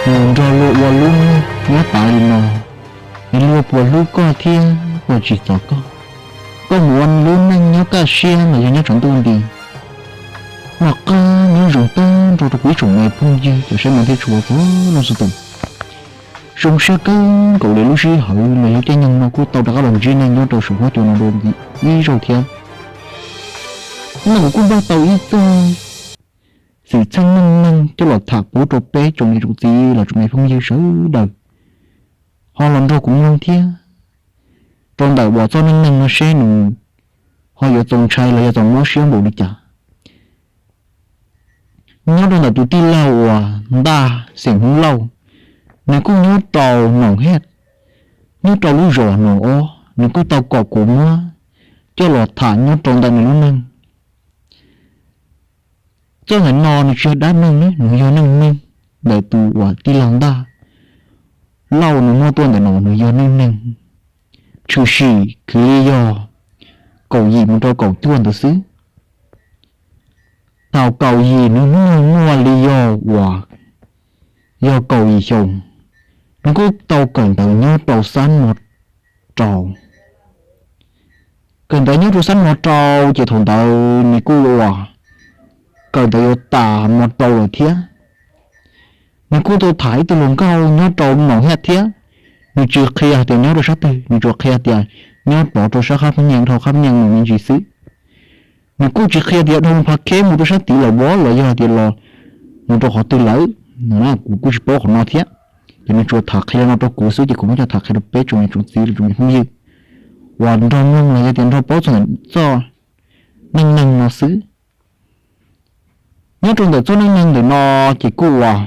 Nws nrog luag ua lub neej nyob tas li no, es luag puas hlub koj thiab puas tsim txom koj? Koj mus ua lub neej nyob kaj siab los yog nyob tsaus ntuj nti, noj qab nyob zoo tag nrho rau kuv ib tsoom me phooj ywg cov saib mov thiab tshua txhua leej txhua tus. Zoo siab kawg nkaus li lub sij hawm los yog caij nyoog no kuj tau rov qab los ntsib nej nyob rau saum huab cua no dua ib zaug thiab. Hnub no kuv kuj npaj tau ib txoj xwm txheej neej neeg coj los tham pub rau peb tsoom niam tsoom txiv los tsoom me phooj ywg sawv daws ho los nrog kuv mloog thiab rau ntawm uas txoj neej neeg no seb nws ho yuav txaus ntshai los yog txaus mob siab npaum li cas. Nyob rau ntawm tus tij laug uas Ntaj xeem Hmoob Lauj, nws kuj nyob rau Noom Hej, nyob rau lub zos Noom Ob, nws kuj tau kom kuv muab coj los tham nyob rau ntawm nws lub neej. Txoj ntawm no nws tsis yog dab neeg ne, nws yog neej neeg ntawm tus uas tij laug Ntaj Lauj nws muab tuaj ntawm no nws yog neej neeg tshwm sim kwv yees yog kaum yim mus rau kaum cuaj ntawd xwb. Thaum kaum yim nws hnub nyoog muaj li yog uas yog kaum yim xyoo, nws kuj tau kawm ntawv nyob rau xab mo rau. Kawm ntawv nyob rau xab mo rau ces thaum ntawd nws kuj uas kawm ntawv yuav tas mo rau lawm thiab. Nws kuj tau tham ib tug hluas nkauj nyob rau Noom Hej thiab. Nws tsis qhia hais tias nyob rau sab twg, nws tsuas qhia tias nyob rov rau sab Qhab Phab Nyaj, dhau Qhab Phab Nyaj mus me ntsis xwb. Nws kuj tsis qhia tias dhau Pha Kheb mus rau sab tid lawm los yog tias los mus rau qhov twg lawm, kuv kuj tsis paub qhov no thiab. Ces nws tsuas tham qhia li no rau kuv xwb ces kuv muab coj tham qhia rau peb tsoom niam tsoom txiv los tsoom me phooj ywg uas nrog mloog los yog tias nrog paub txog txoj neej neeg no xwb. Nyob rau ntawm txoj neej neeg ntawm no ces kuj uas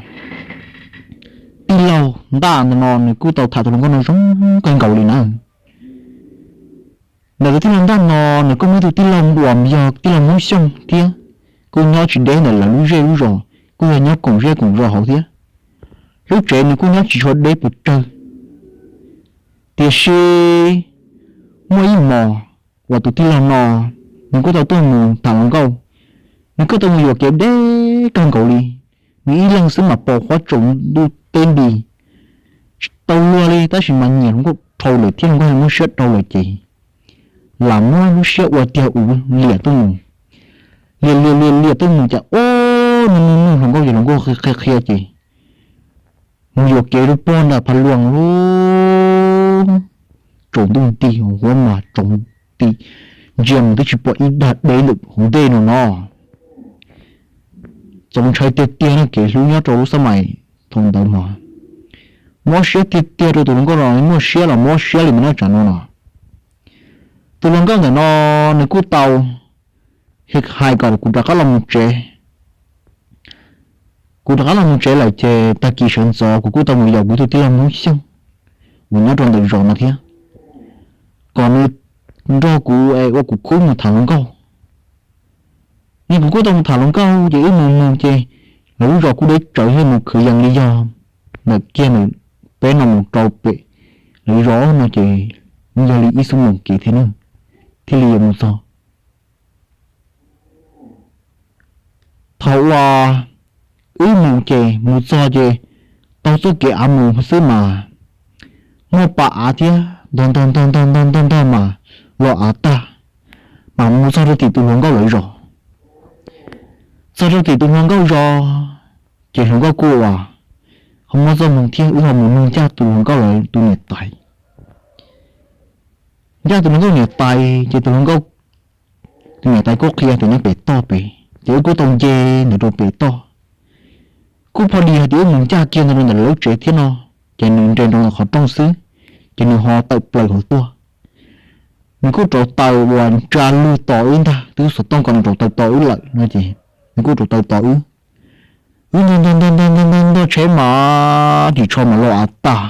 tij laug Ntaj ntawm no nws kuj tau tham tus hluas nkauj no zoo kawg nkaus li na. Ntawm tus tij laug Ntaj no nws kuj muaj ib tug tij laug uas yog tij laug Hmoob Xyooj thiab, kuj nyob tsis deb ntawm lawv lub zej lub zos, kuj yog nyob koom zej koom zos hauv thiab. Lub tsev nws kuj nyob tsis tshua deb pes tsawg, tiam sis muaj ib hmos uas tus tij laug no nws kuj tau tuaj mus tham hluas nkauj, nws kuj tau mus yuam kev deb kawg nkaus li. Nws ib leeg xwb mas pos huab tsaus ntuj teb nti, tsis tau luag li tab sis mas nyiam hluas nkauj dhau lawm thiab hluas nkauj muab siab dhau lawm ces lam muab lub siab ua tiag uv liam tuaj mus, liam liam liam liam tuaj mus cas ob nub nug hluas nkauj ces hluas nkauj qhia qhia ces mus yuam kev rau pog nram Pha Luas lub tsaus ntuj nti, huab mas tsaus nti, ntsia mus twb tsis pom ib dag deb ntawm hauv ntej no no. Txaus ntshai tiag tiag no kev hlub nyob rau lub xab mais thaum ntawd mas mob siab tiag tiag rau tus hluas nkauj no, muaj siab los mob siab li mas noj tsam no no. Tus hluas nkauj ntawm no nws kuj tau hais kom kuv rov qab los mus tsev. Kuv rov qab los mus tsev lawm ces tag kis sawv ntxov kuv kuj tau mus yaum kuv tus tij laug Hmoob Xyooj uas nyob rau ntawm zos no thiab, kom nws nrog kuv ua kuv khub mus tham hluas nkauj. Nws kuv kuj tau mus tham hluas nkauj ces wb mus mus ces lawv lub zos kuj deb tsawv thiab mus khwv yees li yog ntawm kiag ntawm peb no mus rau pem lawv zos no ces yog li ib xuab moos kev thiab ne thiaj li yuav mus txog. Thaum uas wb mus ces mus txog ces taug txoj kev av mus xwb mas muaj pas av thiab ntog ntog ntog ntog ntog ntog ntog mas los av tag, mas mus txog rau tim tus hluas nkauj lawv zos. Txog rau tim tus hluas nkauj zos ces hluas nkauj kuj uas ho muaj txoj hmoo thiab wb ho mus nug ncaj tus hluas nkauj lawv tus niam tais. Ncaj tus hluas nkauj niam tais ces tus hluas nkauj tus niam tais kuj qhia tias nyob pem toj pem ces wb kuj tau nce ntawd rau pem toj. Kuj pho dis hais tias wb mus ncaj kiag ntawd rau ntawm lawv lub tsev thiab no, ces nws nres nroo ntawm qhov rooj xwb, ces nws ho tawm plaws hauv tuaj. Nws kuj rauv taws uas ntsa lug tos wb ntag, twb xov tooj ko nws rauv taws tos wb lawm no ces nws kuj rauv taws tos wb. Wb ntog ntog ntog ntog ntog ntog ntog tsheb mas ris tsho mas los av tag,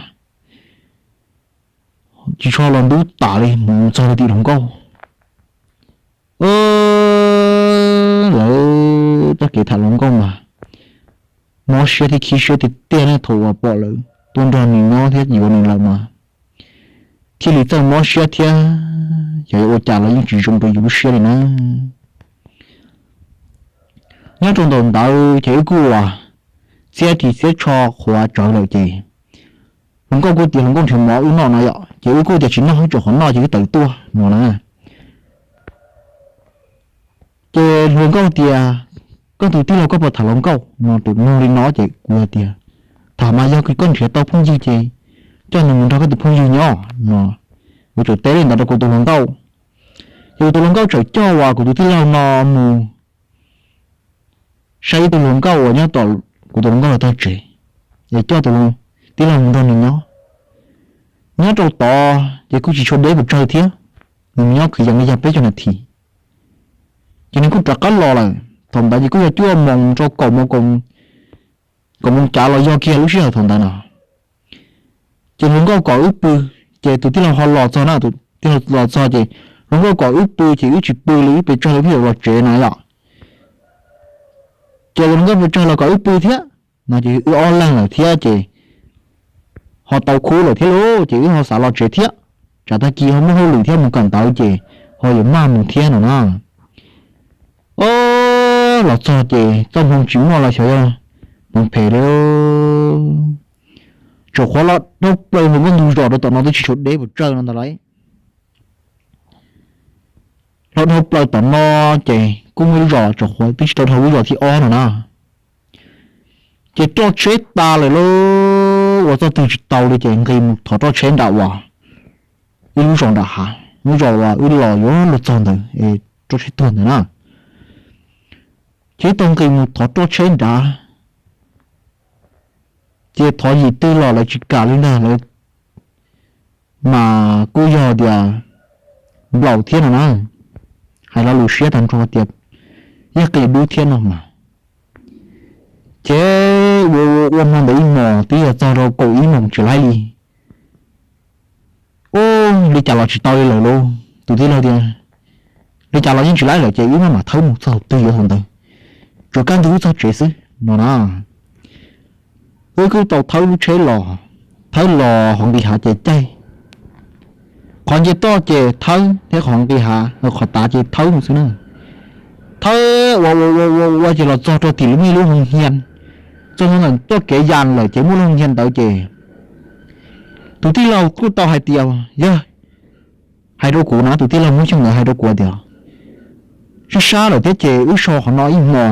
ris tsho los ntub tas li mus txog rau tim hluas nkauj. Lawv txoj kev tham hluas nkauj mas mob siab thiab khib siab tiag tiag ne, thaum uas pom lawv tuaj nrog nws nyob thiab yuav nws lawm mas thiaj li txawj mob siab thiab yog yuav ua cas los yeej tsis zoo rau yus lub siab li na. Nyob rau ntawm ntawd ces wb kuj uas txiab ris txiab tsho qhuav tsawv lawm ces hluas nkauj kuj tias hluas nkauj nrhiav mov wb noj no yom, ces wb kuj tias tsis noj, wb tsuas qhuav noj ces wb tawm tuaj no na. Ces hluas nkauj tias, koj tus tij laug koj puas tham hluas nkauj no? Tus nug li no ces kuv tias, tham mas yog koj nrhiav tau phooj ywg ces coj nws mus nrog koj tus phooj ywg nyob no. Kuv txawm teb li ntawd rau kuv tus hluas nkauj, ces kuv tus hluas nkauj txawm coj uas kuv tus tij laug no mus saib ib tug hluas nkauj uas nyob tom kuv tus hluas nkauj los tog tsev, es coj tus tij laug mus nrog nws nyob. Nyob rau tod ces kuj tsis tshua deb pes tsawg thiab, nws nyob kwv yees li yog peb caug nas this. Ces nws kuj rov qab los lawm, thaum ntawd ces kuj yog cuaj moos rau kaum moos, kaum moos cav los yog kiag lub sij hawm thaum ntawd no. Ces hluas nkauj kom wb pw, ces tus tij laug ho los txog na, tus tij laug los txog ces hluas nkauj kom wb pw ces wb tsis pw li, wb pes tsawg li peb yuav los tsev no yom. Ces hluas nkauj pes tsawg los kom wb pw thiab no, ces wb ob leeg lawm thiab ces ho tau khub lawm thiab lauj, ces wb ho xav los tsev thiab, tsam tag kis ho muaj hauj lwm thiab, mus kawm ntawv ces ho yuav maj mus thiab no na. Os, los txog ces txoj hmoo tsis muaj los xyov yog hmoov phem li, tsuas qhuav los dhau plaws hluas nkauj ntug zos rau tom no twb tsis tshua deb pes tsawg no ntag lauj. Los dhau plaws tom no ces kuj muaj lub zos tsuas qhuav twb tsis tau dhau lub zos thib ob no na. Ces roj tsheb tas lawm lauj, ua txoj twg tsis tau li ces nqis mus thov roj tsheb nram uas ib lub zos nram hav, lub zos uas wb los yuav luag txog ntawd es roj tsheb tuag ntawd na. Ces tau nqis mus thov roj tsheb nrad, ces thov yim twg los lawv tsis kam li ntag, lawv mas kuj yog tias nplaum thiab no na, hais lo lus siab tag nrho tias yog qis dub thiab no mas. Ces ua ua ua hmo ntawd ib hmos twb yog txog rau kaum ib moos tsis laib li. Ub, li cas los tsis tau li lawm lauj. Tus tij laug tias, li cas los yeej tsis laib lawm ces wb maj mam thawb mus txog twg yuav thaum ntawd, tsuas kaj ntug wb txog tsev xwb no na. Wb kuj tau thawb lub tsheb los, thawb los hauv nqis hav ces caij, qhov nce toj ces thawb thiab qhov nqis hav qhov tav ces thawb mus xwb na. Thawb ua ua ua ua ua ces los txog rau tim lub me lub hoo hia, txog ntawm txoj kev yas lawm ces muaj lub hoo hia ntawd ces tus tij laug kuj tau hais tias, yog hais rau kuv na, tus tij laug Hmoob Xyooj ntawd hais rau kuv tias, sib sab lawm thiab ces wb so qhov no ib hmo,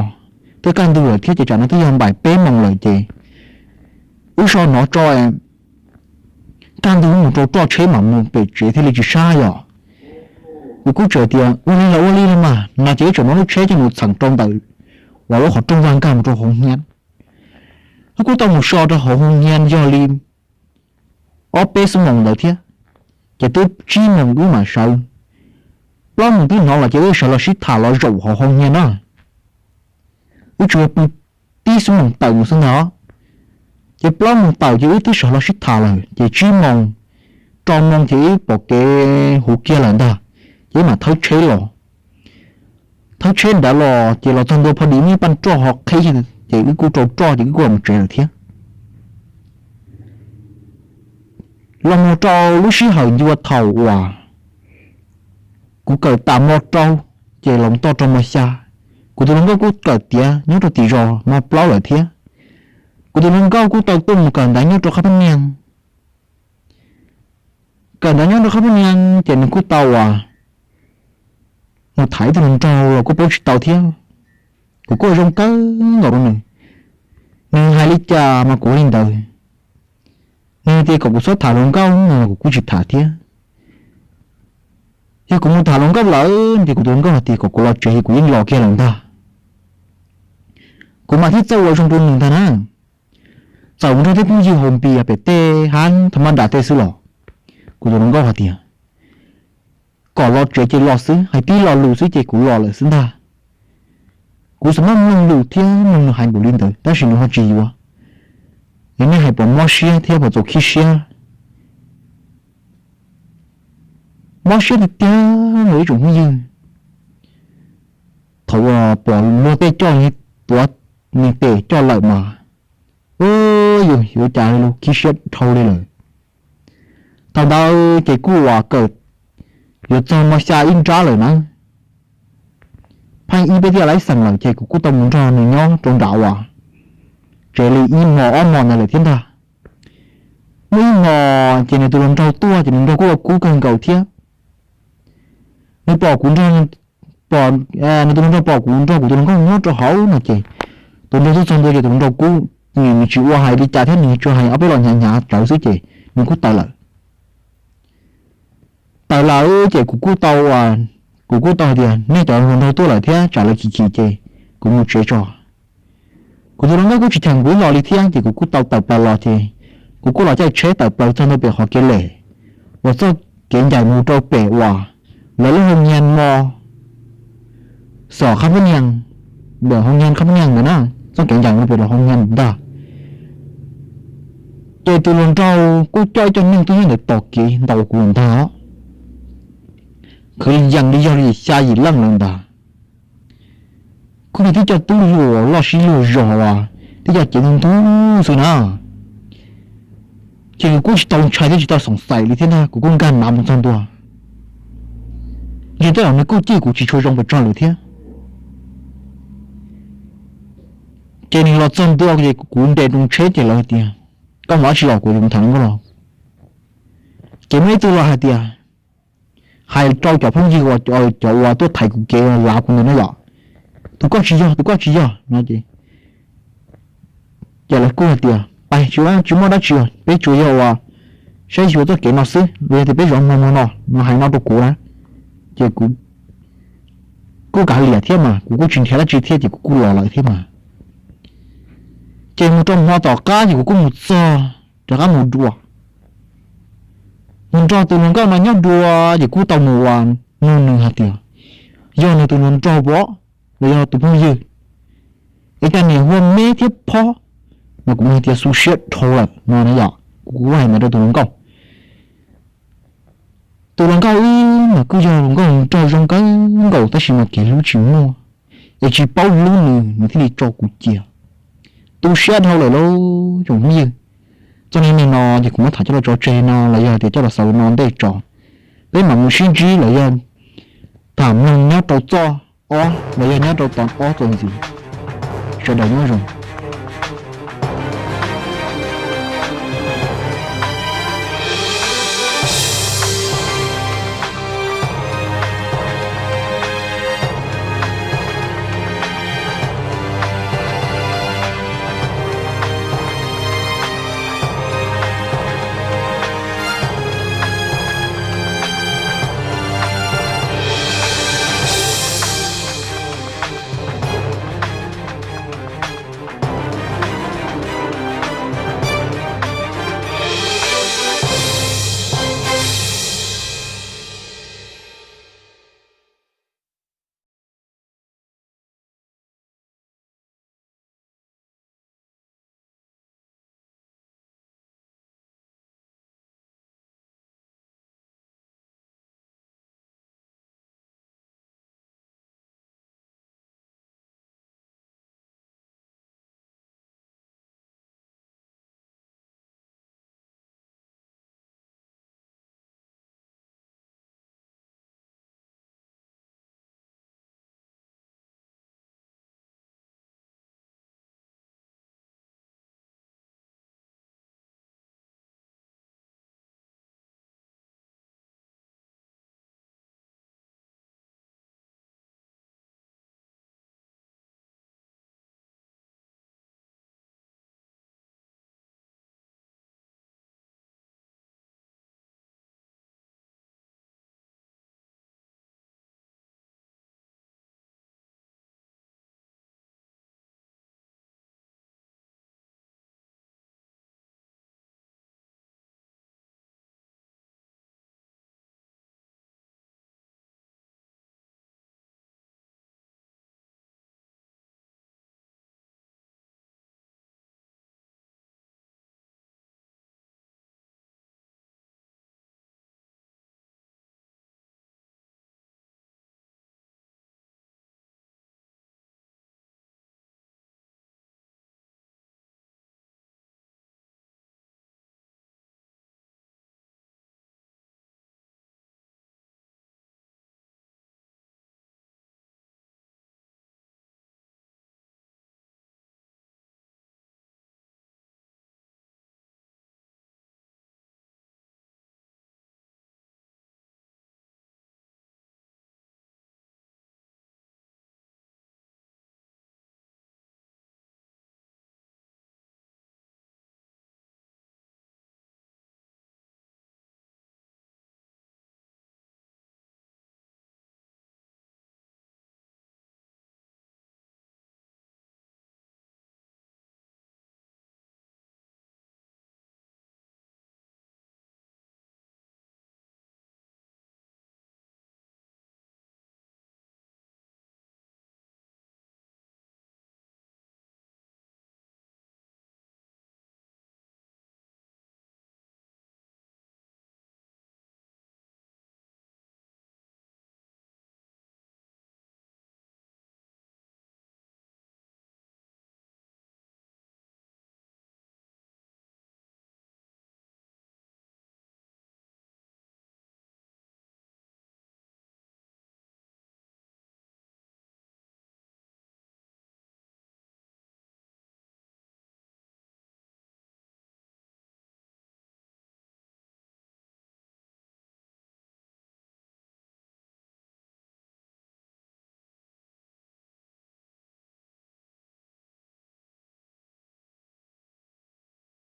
twb kaj ntug lawm thiab ces tsam no twb yog npaim peb moos lawm ces wb so no tso, kaj ntug mus rau roj tsheb mam mus pem tsev thiaj li tsis sab yom. Kuv kuj tseem tias ua li los ua li los mas no ces wb tseem muab lub tsheb coj mus txheem rau ntawm uas lub qhov rooj vaj nkag mus rau hauv hia. Wb kuj tau mus so rau hauv hoo hia yog li ob peb xuab moos ntawd thiab, ces twb tsib moos wb mam sawv. Plaub moos twb hnov los ces wb sawv los sib tham los zaum hauv hoo hia na. Wb tsuas pw tib xuab moos tawm mus xwb ntag. Ces plaub moos tawm ces wb twb sawv los sib tham lawm ces tsib moos, rau moos ces wb pom kev huv kiag lawm ntag, ces wb mam thawb tsheb los. Thawb tsheb nrad los ces los txog ntua pho dis muaj ib paj roj ho qhib, ces wb kuj rau roj ces wb kuj los mus tsev lawm thiab. Los mus rau lub sij hawm ncua thaum uas kuv kawm tas mo rau, ces los toj rau mo xya, kuv tus hluas nkauj kuj kawm tiav nyob rau tim zos mo plaub lawm thiab. Kuv tus hluas nkauj kuj tau tuaj mus kawm ntawv nyob rau qab phab niag. Kawm ntawv nyob rau qab phab niag ces nws kuj tau uas mus tham ib tug hluas nraug los kuj paub tsis tau thiab. Kuv kuj zoo kawg nkaus rau nws. Nws hais li cas mas kuv ua li ntawd. Nws tias kom kuv txhob tham hluas nkauj no los kuv kuj tsis tham thiab. Yog kuv mus tham hluas nkauj lawm ces kuv tus hluas nkauj hais tias kom kuv los tsev es kuv yeej los kiag lawm ntag. Kuv mam thiaj txawj ua zoo rau nws ntag na. Txawm mus nrog tej phooj ywg haus npias pem tej hav thaj mab nram tej xwb los kuv tus hluas nkauj hais tias kom los tsev ces los xwb, hais tib lo lus xwb ces kuv los lawm xwb ntag. Kuv xav maj mloog lus thiab mloog nws hais npaum li ntawd tab sis nws ho tsis yuav. Es nej hais puas mob siab thiab puas txaus khib siab? Mob siab tiag tiag li ib tsoom phooj ywg. Thaum uas pom luag tej coj tuav nws tes coj lawm mas, yus yuav cas li los khib siab dhau li lawm. Thaum ntawd ces kuj uas kawm yuav txog mo xya ib nrab lawm na. Pheej ib peb tiaj laib xeem lawm ces kuv kuj tau mus nrog nws nyob rau nram uas tsev li ib hmo ob hmo ntawd lawm thiab ntag. Muaj ib hmo ces nws tus hluas nraug tuaj ces nws nrog kuj ua kub kawg nkaus thiab. Nws pom kuv nrog, pom, nws tus hluas nraug pom kuv nrog kuv tus hluas nkauj nyob rau hauv no ces tus nraug tuaj txog ntua ces tus hluas nraug kuj, nws tsis ua hais li cas thiab nws tsuas hais ob peb los hnyav hnyav rawv xwb ces nws kuj tawm lawm. Tawm lawm ces kuv kuj tau, kuv kuj tau hais tias nej cov hluas nraug tuaj lawm thiab tsam lawv chim chim ces kuv mus tsev tso. Kuv tus hluas nkauj kuj tsis cheem kuv ib los li thiab ces kuv kuj tau tawm plaws los ces kuv kuj los caij tsheb tawm plaws txog ntua pem qhov kev lem uas txoj kev ncaim mus rau pem uas lawv lub hoo nyas mos xom qhab phab nyas, ntawm hoo nyas qhab phab nyas ntawd na, txoj kev ncaim mus pem los hoo nyas ntag. Ces tus hluas nraug kuj coj ib co neeg tuaj nyob ntawd tos kev ntaus kuv lawm ntag. Khwv li yees li yog li xya yim leej lawm ntag. Kuj yog tib co tub hluas loj sib luag zog uas tib co cev ntub ntub xwb na. Ces kuv kuj tsis tau ntshai thiab tsis tau xoom xaim li thiab ntag, kuv kuj nkag nav mus txog ntua. Ntshe tej zaum nws kuj cim kuv tsis tshua zoo pes tsawg lawm thiab. Ces nws los txog ntua ces kuv nres rau tsheb ces lawv hais tias, koj mus dab tsi los? Kuv tias kuv tham hluas nkauj los. Ces muaj ib tug los hais tias, hais rau cov phooj ywg uas cov uas tuaj thaiv kuv kev lav kuv ntawd na yom, tus koj tsis yog, tus koj tsis yog no ces, ces lawv kuj hais tias, pais tsis, tsis muaj dab tsi, peb tsuas yog uas saib xyuas txoj kev no xwb, los yog tias peb zov mov mov no no hais no rau kuv na. Ces kuv kuj kav liam thiab mas kuv kuj tsis nrhiav dab tsi thiab ces kuv kuj los lawm thiab mas. Ces mus rau hmo tom qab ces kuv kuj mus txog rov qab mus dua. Mus nrog tus hluas nkauj no nyob dua ces kuj tau mus ua, nug nws hais tias yog nws tus hluas nraug pom los yog tus phooj ywg, es cas niam hu ua Meb thiab Phob no? Kuv hais tias xu siab dhau lawm no na yom, kuv kuj hais ntawd rau tus hluas nkauj. Tus hluas nkauj wb mas kuj yog hluas nkauj nraug zoo kawg nkaus tab sis mas kev hlub tsis muaj, es tsis paub hlub nws nws thiaj li tso kuv cia. Tu siab dhau lawm lauj tsoom phooj ywg. Txoj neej neeg no ces kuv muab tham coj los tso tseg no los yog tias coj los xaus no ntej tso. Peb mam mus sib ntsib los yog tham mloog nyob rau txoj ob los yog nyob rau tod ob txuas ntxiv. Sawv daws nyob zoo.